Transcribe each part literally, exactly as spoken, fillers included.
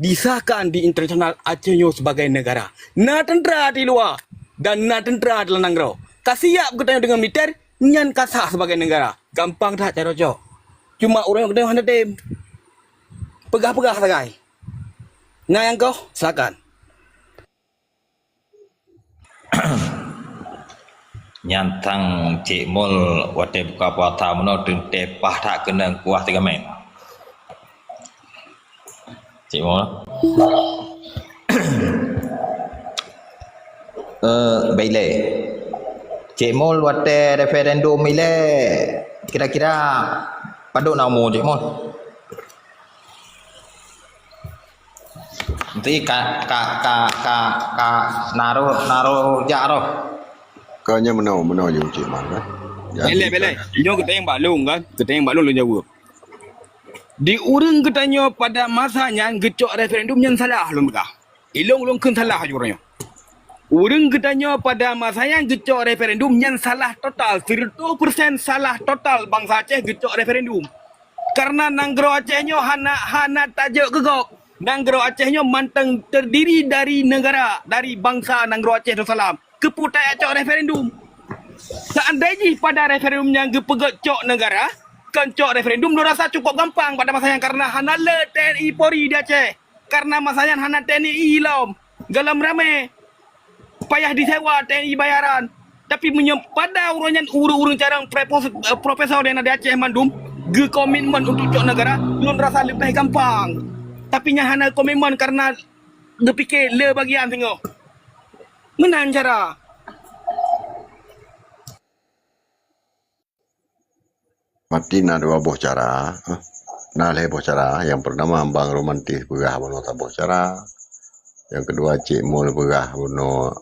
disahkan di internasional Aceh nyoe sebagai negara. Na teuntra di luwa dan na teuntra di dalam nanggroe. Ka siap geutanyoe deungon militer, nyan ka sah sebagai negara. Gampang that cara cok. Cuma ureuëng geutanyoe hana tem. Peugah-peugah sagai. Na nyang koh, silakan. Nyan tang Cik Mul watée buka puasa meunoe teuntée paih that keunong kuah tiga men. Cik Mul. Eh, bailée. Cik Mul watée referendum ilée kira-kira padub na umu Cik Mul? Nanti ka, ka, ka, ka, ka naroh, naroh jak roh. Ka nyan meunoe, meunoe jeuet Cik Man, kan? Jadi, belek, belek. Nyoe geutanyong bak lôn, kan? Geutanyong bak lôn, lôn jaweueb. Di ureuëng geutanyoe pada masa nyan geucok referendum nyan salah lôn peugah. Ilôn, lôn kheun salah aju uroe nyoe. Ureuëng geutanyoe pada masa nyan geucok referendum nyan salah total, sireutoh persen salah total bansa Aceh geucok referendum. Karena nanggroe Aceh nyoe hana, hana tajok keu gob. Nanggroe Aceh nyoe mantong terdiri dari negara, dari bangsa nanggroe Aceh Darussalam. Keupeue tajak cok referendum? Seandai jih pada referendum nyan geupeugét cok negara, kon cok referendum, lôn rasa cukup gampang pada masa nyan karena hana le T N I Polri di Aceh. Karena masa nyan hana T N I lom, gohlom ramé. Payah disewa T N I bayaran. Tapi meunyoe pada uroe nyan ureuëng-ureuëng carông prepos-, eh, profesor nyang na di Aceh mandum geukomitmen untuk cok negara, lôn rasa leubeh gampang. Tapi nyan hana komitmen karena geupike le bagian singoh. Meunan cara. Mati na dua boh cara, eh. Na lhée boh cara. Nyang peurtama, bang romantis peugah bunoe saboh cara. Nyang keudua, Cik Mul peugah bunoe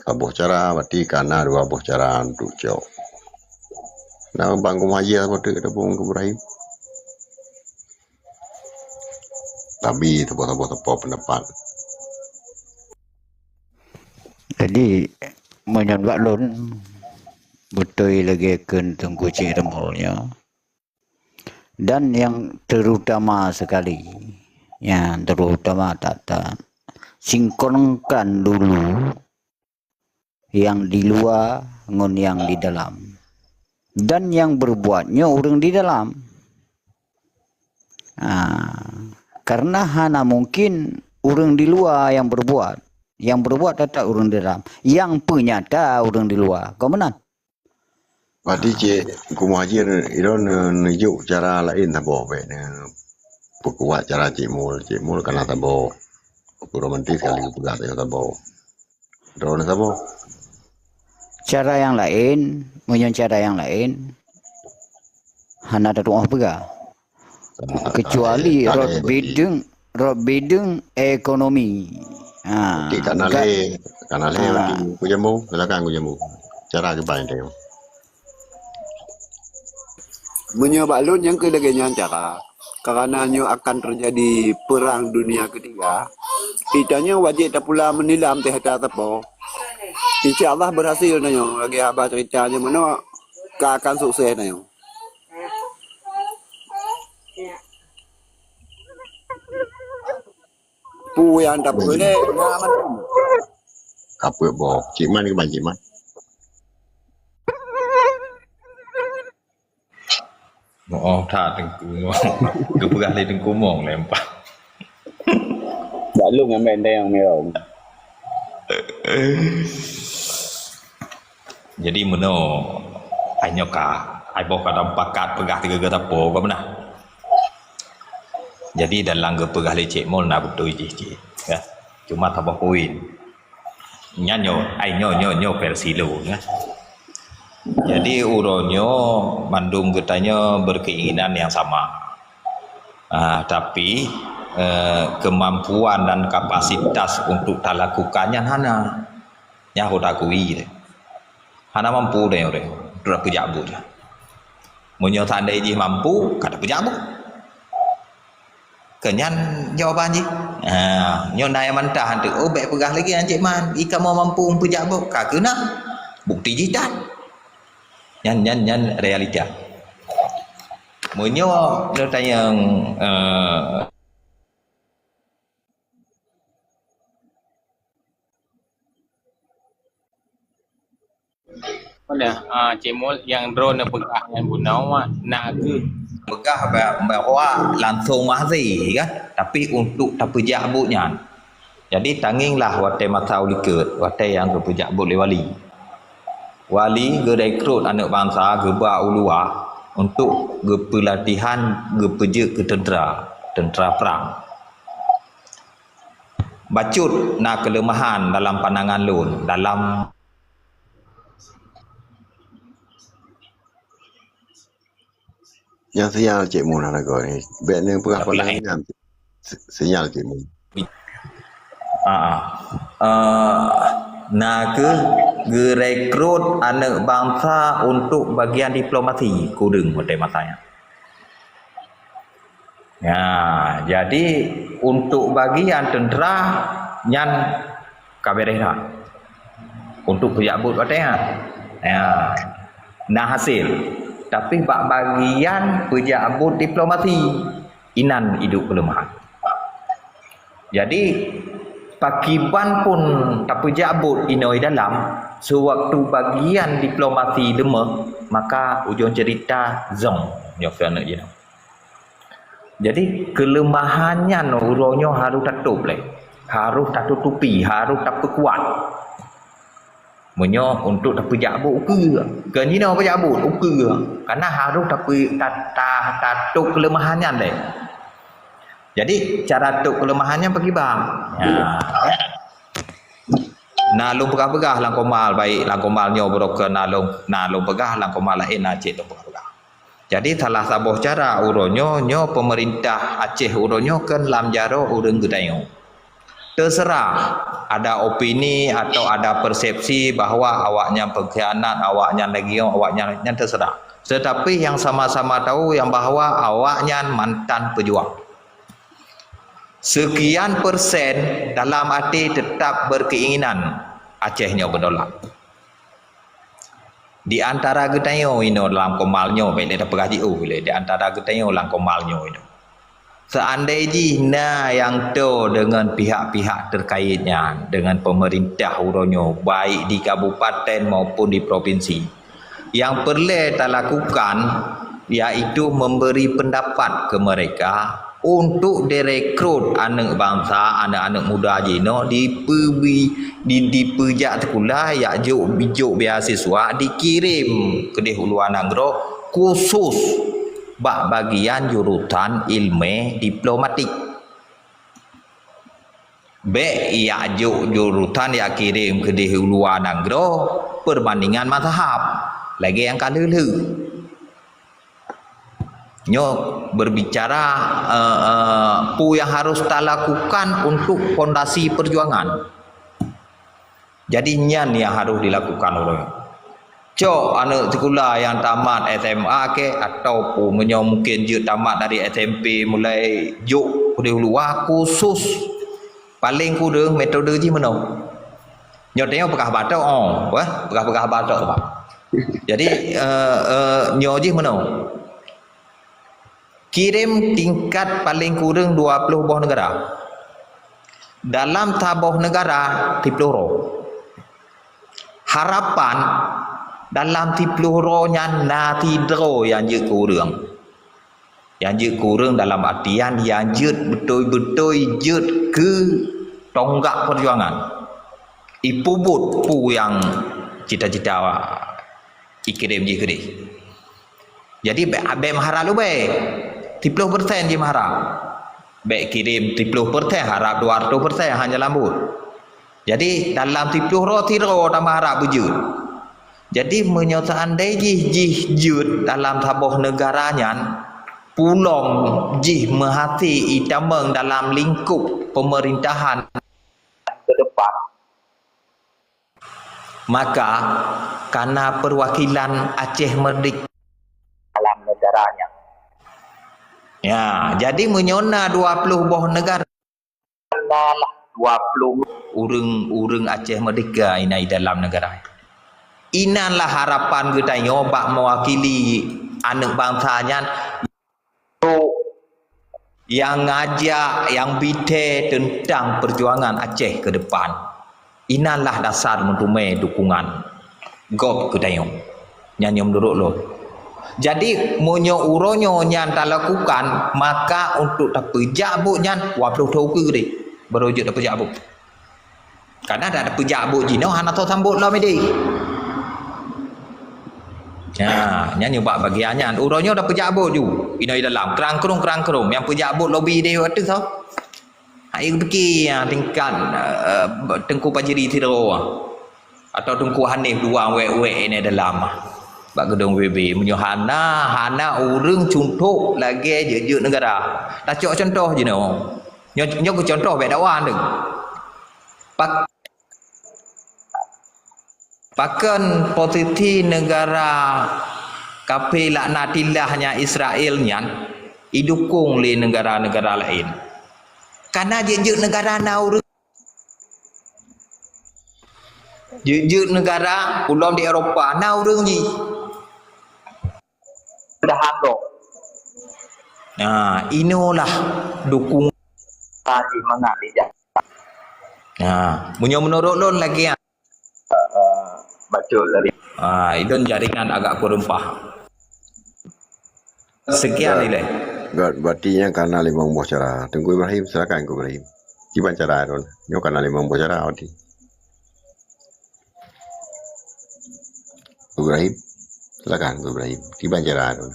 saboh cara. Berarti ka na dua boh cara untuk cok. Na bang Kumaji saboh teuk ataupun Ibrahim. Tapi saboh-saboh teupeu pendapat. Jadi, meunyoe bak lôn, beutôi lagée kheun Teungku Cik Rambo nyoe. Dan yang terutama sekali, yang terutama that-that, sinkronkan dulu yang di luwa ngon yang di dalam. Dan yang berbuat nyoe ureuëng di dalam. Ah, karena hana mungkin ureuëng di luwa yang berbuat. Yang berbuat teutap ureuëng di dalam. Yang peunyata ureuëng di luwa. Kon meunan? Berarti Cik Teungku Muhajir, ilôn ne-, neujok cara laén saboh bék ne peukuat cara Cik Mul. Cik Mul ka na saboh. Teungku romantis sekali geupeugah tanyoe saboh. Droeneuh saboh. Cara nyang laén, meunyoe cara nyang laén, hana tatu'oh peugah. Kecuali rot bideueng, rot bideueng ekonomi. Ha, berarti ka na lé, ka na lé berarti Teungku Jambu. Silakan Teungku Jambu. Cara kiban tanyoe. Meunyoe bak lôn nyang keu lagée nyan cara, karena nyoe akan terjadi perang dunia ketiga, geutanyoe wajéb tapula meunilam teuh ata sapo. Insya Allah berhasil tanyoe lagée haba cerita nyoe meunoe ka akan sukses tanyoe. Peue nyang tapeureulée na mandum. Kapeuet boh. Cik Man kiban Cik Man. Moong that Teungku. Geupeugah lé Teungku Mong lempah. Bak lôn ngon Benteng Merong. Jadi meunoe, ai nyoe ka, ai boh ka dalam pakat peugah tiga-tiga tapo, ka beuna. Jadi dalam geupeugah lé Cik Mul na beutôi jih cit, ya. Cuma saboh poin. Nyan nyoe, ai nyoe, nyoe, nyoe versi lôn, ya. Jadi uroe nyoe mandum geutanyoe berkeinginan yang sama. Ah, tapi, eh, kemampuan dan kapasitas untuk talakukan nyan hana. Nyan harôh takui deh. Hana mampu deh ureuëng, droe peujak buet. Meunyoe seandai jih mampu, ka tapeujak buet. Keu nyan jawaban jih. Ha, nyoe na nyang mantah tu. Oh, bék peugah lagée nyan Cik Man. I kamoe mampu peujak buet, ka keunan. Bukti jih that. Nyan, nyan, nyan realita. Meunyoe neutanyong, eh, Mana, ah, Cik Mul, nyang droeneuh peugah nyan bunoe, na kheueh peugah ba-, bahwa langsung mahsi kan, tapi untuk tapeujak buet nyan. Jadi tangieng lah watèe masa u likot, watèe nyang geupeujak buet lé wali. Wali geurekrut aneuk bansa geuba u luwa untuk geupeulatihan geupeujeuet keu teuntra, teuntra prang. Bacut na keuleumahan dalam pandangan lôn, dalam Nyang sinyal Cik Mun hana goe. Bèk neupeugah pandangan nyan. Si-, sinyal Cik Mun. Ah, ah. Eh, na kheueh geurekrut aneuk bansa untuk bagian diplomasi kureueng watèe masa nyan. Ya, jadi untuk bagian teuntra nyan ka beureh that. Untuk peujak buet watèe nyan. Ya. Na hasé. Tapi bak bagian peujak buet diplomasi, inan idup keuleumahan. Jadi, pakiban pun tapeujak buet inoe dalam, seuwaktu bagian diplomasi leumah, maka ujông ceurita zong nyoe keuneuk jinoe. Jadi, keuleumahan nyan uroe nyoe harôh tatôb lé, harôh tatutupi, harôh tapeukuat. Meunyoe untuk tapeujak buet ukeue, keu jinoe peujak buet ukeue, karena harôh tapeu-, ta-, ta-, tatôb keuleumahan nyan lé. Jadi, cara tôb keuleumahan nyan pakiban? Ya. Na lôn peugah-peugah lam komal, baik lam komal nyoe baroe keu na lôn, na lôn peugah lam komal laén na cit lôn peugah-peugah. Jadi, salah saboh cara uroe nyoe, nyoe peumeurintah Aceh uroe nyoe kheun lam jaroe ureueng geutanyoe. Teuseurah ada opini atau ada persepsi bahwa awaknyan pengkhianat, awaknyan lagèe nyoe, awaknyan nyan teuseurah. Tetapi nyang sama-sama tahu nyang bahwa awaknyan mantan peujuang. Sekian persen dalam hati tetap berkeinginan Aceh nyoe beudaulat. Di antara geutanyoe inoe lam komal nyoe, bèk lé tapeugah jiôh lé, di antara geutanyoe lam komal nyoe inoe. Seandai jih na nyang toe deungon pihak-pihak terkait nyan, deungon pemerintah uroe nyoe, baik di kabupaten maupun di provinsi, nyang peureulèe talakukan, yaitu memberi pendapat ke mereka untuk direkrut aneuk bansa, aneuk-aneuk muda jinoe dipeubi-, di, dipeujak sikula, jak jok, jok beasiswa, dikirém keudeh u luwa nanggroe, khusus bak bagian jurusan ilmu diplomatik. Bèk jak jok jurusan jak kirém keudeh u luwa nanggroe, perbandingan mazhab, lagèe nyang ka lheueh-lheueh. Nyoe berbicara, eh, eh, peue nyang harôh talakukan untuk fondasi perjuangan. Jadi, nyan nyang harôh dilakukan uroe nyoe. Cok aneuk sikula nyang tamat S M A kek, ataupun meunyoe mungken jeuet tamat dari S M P, mulai jok keudeh u luwa, khusus paleng kureueng metode jih meunoe. Nyoe tanyoe peugah batok, oh, wah, peugah-peugah batok, Pak. Jadi, eh, eh, nyoe jih meunoe. Kirém tingkat paleng kureueng dua ploh boh neugara. Dalam saboh neugara, siploh droe. Harapan dalam siploh droe nyan na sidroe nyang jeuet keu ureueng. Nyang jeuet keu ureueng dalam artian nyang jeuet beutôi-beutôi jeuet keu tonggak peujuangan. Ipeubuet peue nyang cita-cita ikirém jih keudeh. Jadi, bèk, bèk meuharap leubeh. Siploh persen jih meuharap. Bèk kirém siploh persen, harap dua ratus persen, hana lambot. Jadi, dalam siploh droe, sidroe tameuharap beujeuet. Jadi, meunyoe seandai jih, jih jeuet dalam saboh neugara nyan, peuluang jih meuhasé itamong dalam lingkup pemerintahan ke depan, maka kana perwakilan Aceh Merdeka dalam neugara nyan. Ya, jadi meunyoe na dua ploh boh neugara, na lah dua ploh ureueng-ureueng Aceh Merdeka inan dalam neugara. Inan lah harapan geutanyoe bak mewakili aneuk bansa nyan nyang ngajak, nyang bithèe teuntang peujuangan Aceh keu depan. Inan lah dasar meuteumèe dukungan. Gob keu tanyoe. Nyan nyang meunurot lôn. Jadi, meunyoe uroe nyoe nyan talakukan, maka untuk tapeujak buet nyan, waploh thon ukeue deh, baru jeuet tapeujak buet. Kadang dak tapeujak buet jinoe hana soe sambot lom ideh. Nya, nyan nyoe bak bagian nyan. Uroe nyoe tapeujak buet ju. Inoe dalam, krang-krong, krang-krong. Nyang peujak buet lobi deh ateueh soe? Hai pike, ya, tingkat, eh, Teungku Fajri sidroe. Atau Teungku Hanif dua wék-wék inoe dalam. Bak geudong B B. Meunyoe hana, hana ureueng cuntok lagèe jeuet-jeuet neugara. Tacok contoh jinoe. Nyoe, nyoe keu contoh bèk dakwah deuh. Pak-, pakon posisi neugara kafé laknatillah nyan Israel nyan idukong lé neugara-neugara laén? Kana jeuet-jeuet neugara na ureueng, jeuet-jeuet neugara ulôn di Eropa na ureueng jih. Dah anggô. Nah, inoe lah dukong. Tadi mangat lidah. Nah, meunyoe meunurot lôn lagèe nyan. Eh, bacut dari. Ah, idon jaringan agak kureumpah. Sekian nilai. Got, berarti nyan kana limong boh cara. Teungku Ibrahim, silakan Teungku Ibrahim. Kiban cara tu. Nyoe kana limong boh cara berarti. Teungku Ibrahim, silakan Teungku Ibrahim. Kiban cara tu.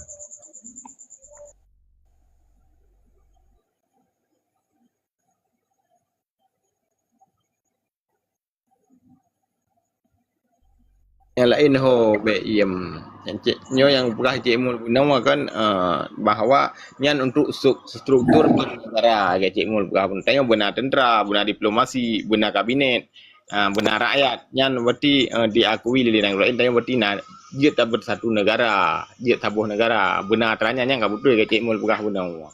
Nyang laén ho bèk iem. Nyang cit, nyoe nyang peugah Cik Mul bunoe kan, eh, bahwa nyan untuk su-, struktur bernegara, keu Cik Mul peugah bunoe. Tanyoe beuna tentera, beuna diplomasi, beuna kabinet, eh, beuna rakyat. Nyan berarti, eh, diakui lé nanggroe laén. Tanyoe berarti na jeuet tabeusatu negara, jeuet saboh negara. Beuna atra nyan, nyan ka beutôi keu Cik Mul peugah bunoe.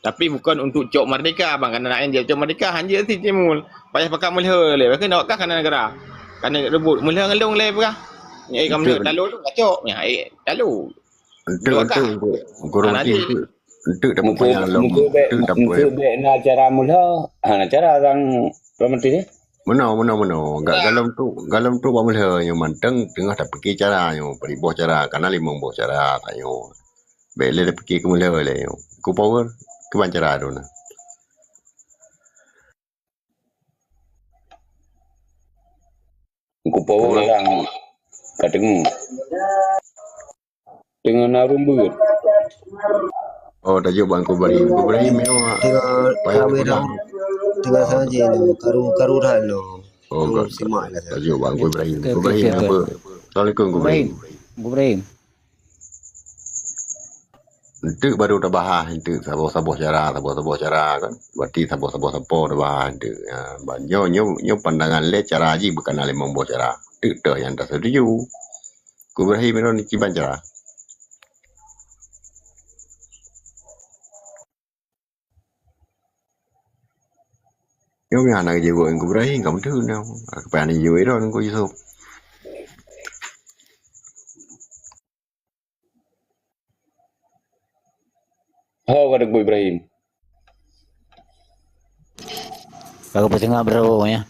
Tapi bukon untuk cok merdeka, bang, kana nak jeuet cok merdeka, han jeuet cit Cik Mul. Payah pakat meulhö lé, bahkan awak kah kana negara. Kana reubot, meulhö ngon lôn lé peugah. Nyan, eh, ka meulhö, talo tu ka cok. Nyan, eh, talo. Enteuk, enteuk, enteuk. Gurong ti, enteuk. Enteuk tapi payah lom. Muka bèk, enteuk tapi muka payah. Bèk na cara meulhö. Ha, na cara orang, orang meuti ni. Meunoe, meunoe, meunoe. Gak galom tu, galom tu bak meulhö nyoe manteng teungoh tapike cara nyoe, peuet boh cara, kana limong boh cara tanyoe. Bèk lé tapike keu meulhö lé nyoe. Ku power, kiban cara tu na. Ku power orang ka teungoh. Teungoh na ureueng beuet. Oh, tajok bang Teungku Ibrahim. Teungku Ibrahim nyoe. Teungoh payah kawin dah. Teungoh saja nyoe, karu, karu dah nyoe. Oh, simak lah. Tajok bang Teungku Ibrahim. Teungku Ibrahim, apa? Assalamualaikum, Teungku Ibrahim. Teungku Ibrahim. Enteuk baru tabahas enteuk saboh-saboh cara, saboh-saboh cara kan. Berarti saboh-saboh sapo tabahas enteuk. Ya, ban nyoe, nyoe, nyoe pandangan lé cara jih bukan na limong boh cara. Enteuk teuh nyang tasetuju. Ku Ibrahim Imran kiban cara. Nyoe meunan hana geujaweueb Teungku Ibrahim, ka meuteun nyoe. Ka payah neujaweueb droe Teungku Yusuf. Ho ka Teungku Ibrahim. Ka geupeusingap droe nyan.